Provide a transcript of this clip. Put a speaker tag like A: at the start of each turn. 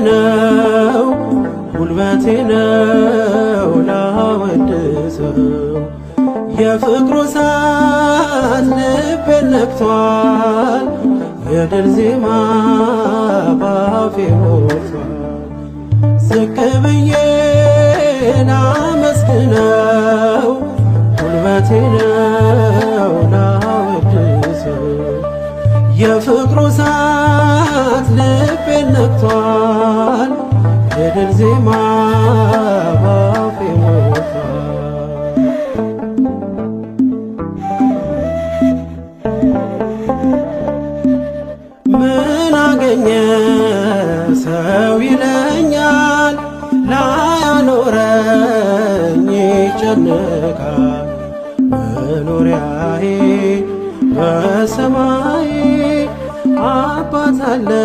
A: ነው ጉልበቴ ነው ላወድሰው። የፍቅሩ እሳት ልቤን ነክቷል፣ የድል ዜማ ባፌ ሞልቷል። ዝቅ ብዬ ላመስግነው፣ ጉልበቴ ነው ላወድሰው። የፍቅሩ እሳት ልቤን ነክቷል፣ የድል ዜማ ባፌ ሞልቷል። ምን አገኘ ሰው ይለኛል፣ ላያኖረኝ ይጨነቃል። መኖሪያዬ በሰማይ አባት አለ።